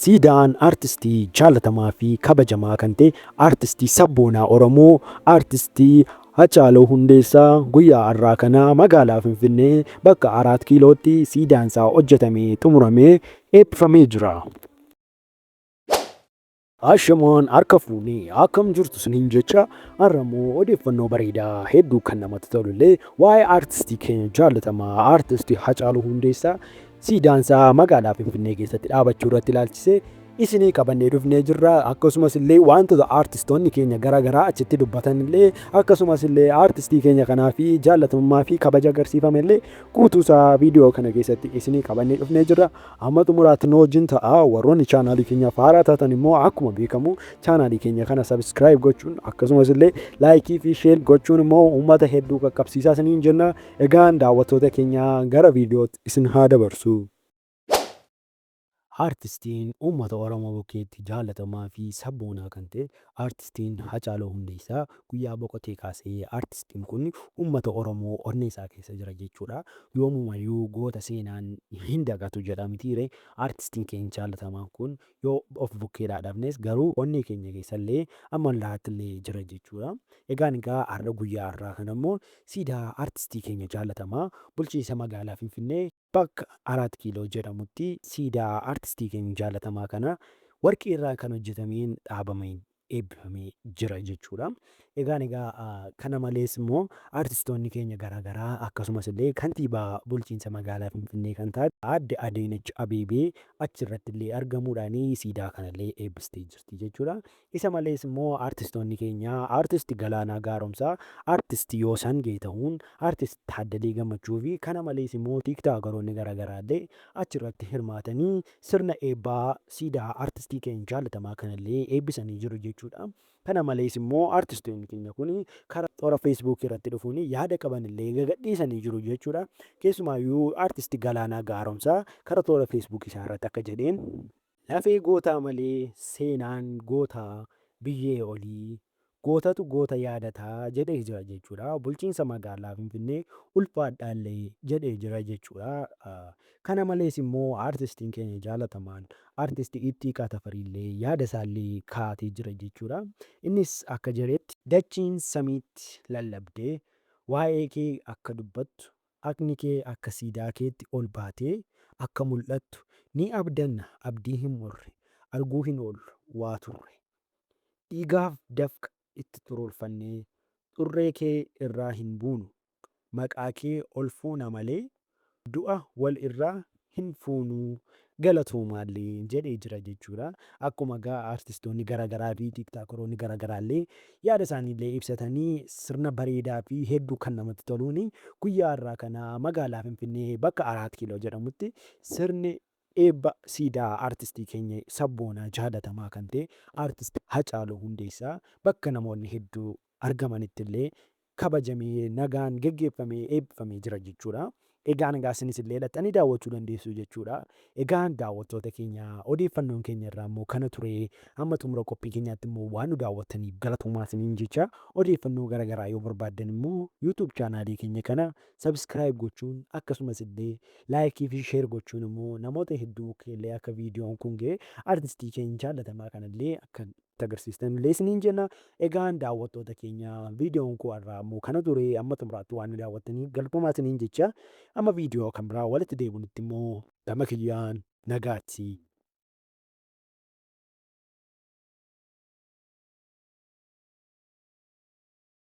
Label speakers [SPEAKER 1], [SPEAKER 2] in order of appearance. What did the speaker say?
[SPEAKER 1] Siidaan artistii jaalatamaa fi kabajamaa kan ta'e artistii sabboonaa Oromoo artistii Hacaaluu Hundeessaa guyyaa har'aa kana magaalaa Finfinnee bakka Araat Kiilootti siidaan isaa hojjetamee xumuramee eebbifamee jira. Ashamaan harka fuunee akkam jirtu isiniin jecha har'a immoo odeeffannoo bareedaa hedduu kan namatti tolullee waa'ee aartistii keenya jaalatamaa aartistii Hacaaluu Hundeessaa siidaan isaa magaalaa Finfinnee keessatti dhaabachuu irratti ilaalchisee isinii qabannee dhufnee jirra. Akkasumas illee wantoota aartistoonni keenya garaa garaa achitti dubbatan illee akkasumas illee aartistii keenya kanaa fi jaallatamummaa fi kabaja agarsiifame illee guutuusaa viidiyoo kana keessatti isinii qabannee dhufnee jirra. Amma xumuraatti nu wajjin ta'a. Warroonni chaanaalii keenyaaf haaraa taatan immoo akkuma beekamu chaanaalii keenya kana subscribe gochuun akkasumas illee laayikii fi share gochuun immoo uummata hedduu qaqqabsiisaa isiniin jenna. Egaan daawwattoota keenya gara viidiyootti isin haa dabarsu. Aartistiin uummata Oromoo bukkeetti jaallatamaa fi sabboonaa kan ta'e Aartistiin Hacaaluu Hundeessaa guyyaa boqotee kaasee aartistiin kun uummata Oromoo onnee isaa keessa jira jechuudha. Yoomumayyuu goota seenaan hin dagatu jedha mitiiree aartistiin keenya jaalatamaan kun yoo of bukkeedhaa dhabnes garuu onnee keenya keessallee amma laattillee jira jechuudha. Egaan egaa har'a guyyaa har'aa kana immoo siidaa aartistii keenya jaalatamaa bulchiinsa magaalaa Finfinnee bakka Araat Kiiloo jedhamutti siidaa aartistii keenya jaalatamaa kana warqii irraa kan hojjetameen dhaabameen eebbifamee jira jechuudha. Egaan egaa kana malees immoo aartistoonni keenya garaagaraa akkasumas illee kantiibaa bulchiinsa magaalaa Finfinnee kan taate aadde Adeenech Abeebee achirratti illee argamuudhaan siidaa kanallee eebbistee jirti jechuudha. Isa malees immoo aartistoonni keenya Aartist Galaanaa Gaaromsaa, Aartist Yoosan Geetahuun, Aartist Taaddalee Gammachuu fi kana malees immoo tiiktaakeroonni garaagaraa illee achirratti hirmaatanii sirna eebbaa siidaa aartistii keenya jaalatamaa kanallee eebbisanii jiru jechuudha. Kana malees immoo aartistoonni keenya kun karaa toora feesbuukii irratti dhufuun yaada qaban illee gagadhiisanii jiru jechuudha. Keessumaayyuu Aartist Galaanaa Gaaromsaa karaa toora feesbuukii isaa irratti akka jedheen. Lafee gootaa malee seenaan gootaa biyyee olii, gootatu goota yaadata jedhee jira jechuudha. Bulchiinsa magaalaa Finfinnee ulfaadhaallee jedhee jira jechuudha. Kana malees immoo aartistiin keenya jaalatamaan aartisti Ittiiqaa Tafariillee yaada isaallee kaa'atee jira jechuudha. Innis akka jedhetti. Dachiin samiitti lallabdee waa'ee kee akka dubbattu Haqni kee akka siidaa keetti ol baatee akka mul'attu ni abdanna abdii hin murre arguu hin oollu waa turre Dhiigaaf dafqa itti xuruurfannee xurree kee irraa hin buunu maqaa kee ol fuuna malee du'a wal irraa hin fuunuu galatoomaallee jedhee jira jechuudha. Akkuma egaa aartistoonni garaagaraa fi tiiktaakeroonni garaagaraa illee yaada isaanii illee ibsatanii sirna bareedaa fi hedduu kan namatti toluun guyyaa har'aa kana magaalaa Finfinnee bakka Araat Kiiloo jedhamutti sirni eebba siidaa aartistii keenya sabboonaa jaalatamaa kan ta'e aartist Hacaaluu Hundeessaa bakka namoonni hedduu argamanitti illee kabajamee nagaan geggeeffamee eebbifamee jira jechuudha. Egaan egaa isinis illee dhaqxanii daawwachuu dandeessu jechuudha. Egaan daawwattoota keenya odeeffannoon keenya irraa immoo kana ture. Hamma xumura qophii keenyaatti immoo waan nu daawwattaniif galatoomaa isiniin jecha odeeffannoo gara garaa yoo barbaaddan immoo YouTube chaanaalii keenya kana subscribe gochuun akkasumas illee laayikii fi share gochuun immoo namoota hedduu bukkeellee akka viidiyoon kun ga'e artistii keenya jaallatamaa kanallee akka itti agarsiistan illee isiniin jenna. Egaan daawwattoota keenya viidiyoon koo har'aa immoo kana ture amma xumuraatti waan nu daawwattaniif galatoomaa isiniin jecha amma viidiyoo kan biraa walitti deebinutti immoo gama kiyyaan nagaatti.